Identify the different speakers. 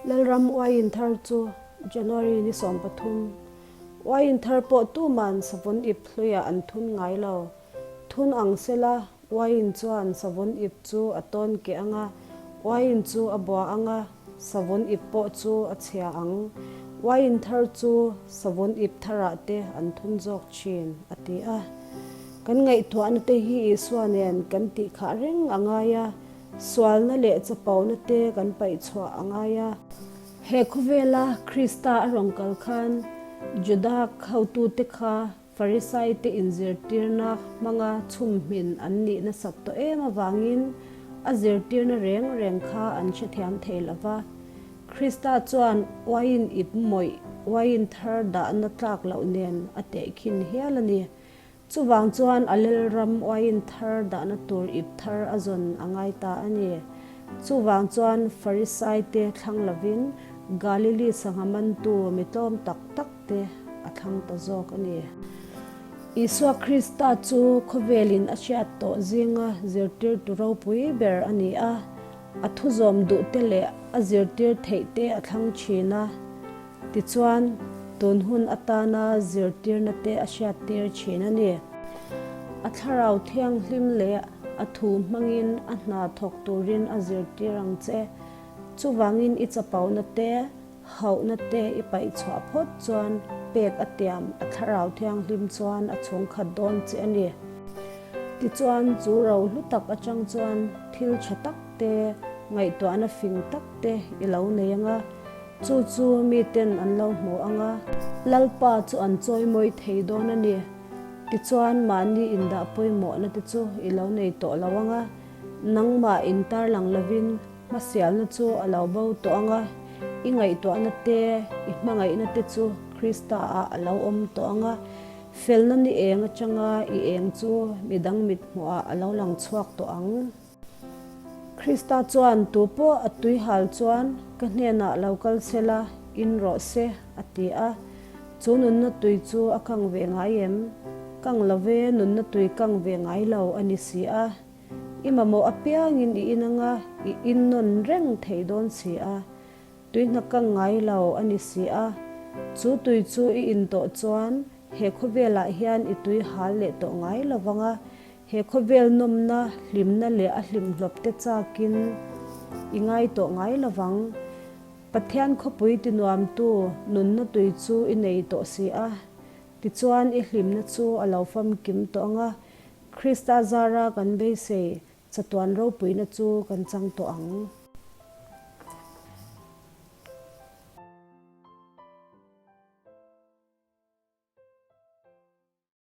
Speaker 1: Lalram uaiin thar chu January ni 13. Uaiin thar pawh tuman savun ip hluiah an thun ngai lo. Thun ang sela uaiin chuan savun ip chu a tawn keh ang a, uaiin chu a bua ang a, savun ip pawh chu a chhia ang. Uaiin thar chu savun ip tharah te an thun zawk thin, a ti a. Kan ngaihtuahna te hi Isua nen kan tih khah reng a ngai a, sualna leh chapona te kan paih chhuah a ngai a. He khawvela Krista a rawn kal khan Juda hotute kha Farisaite inzirtirna hmanga chhumhmin an nih nasat tawh em avangin a zirtirna reng reng kha an hrethiam thei lo va. Krista chuan uaiin ip mawih, uaiin thar dahna tlak loh nen a tehkhin hial a ni. Chuvang chuan a lelram uaiin thar dahna tur ip thar a zawn a ngai ta a ni. Chuvang chuan Farisaite thlang lovin Galili sangha mantu mi tlawm tak tak te a thlang ta zawk a ni. Isua Krista chu khawvelin a hriat tawh zinga zirtirtu ropui ber a ni a, a thuzawm duhte leh a zirtir theihte a thlang thin a. Tichuan, tun hun atana zirtirna te a hriattir thin a ni. A thlarau thianghlim leh a thu hmangin a hna thawk turin a zirtir ang che. Chuvangin i chapona te, hauhna te i paih chhuah phawt chuan pek a tiam a thlarau thianghlim chuan a chhungkhat dawn che a ni. Tichuan, chu ro hlu tak atang chuan thil tha tak te, ngaihtuahna fing tak te i lo nei ang a. Chu chu miten an lo hmu ang a. Lalpa chu an chawimawi thei dawn a ni. Tichuan, mahni indah pawimawhna te chu i lo nei tawh lo ang a, nangmah intarlang lovin hmasialna chu a lo bo tawh ang a, i ngaihtuahna te, i hmangaihna te chu Krista-ah a lo awm tawh ang a, felna ni eng atanga i eng chu midang mithmuhah a lo lang chhuak tawh ang. Krista chuan tu pawh a tui hal chuan ka hnenah lo kal se la, in rawh se, a ti a. Chu nunna tui chu a kang ve ngai em? Kang lo ve, nunna tui kang ve ngai lo a ni si a. I mamawh apiangin i in anga i innawn reng thei dawn si a. Tui hna kang ngai lo a ni si a. Chu tui chu i in tawh chuan he khawvelah hian i tui hal leh tawh ngai lo vang a, He khawvel nawmna, hlimna leh a hlimhlawp te chakin i ngai tawh ngai lo vang. Pathian khawpui tinuamtu nunna tui chu i nei tawh si a. Tichuan i hlimna chu a lo famkim tawh ang a, Krista zara kan beisei chatuan ropuina chu kan chang tawh ang.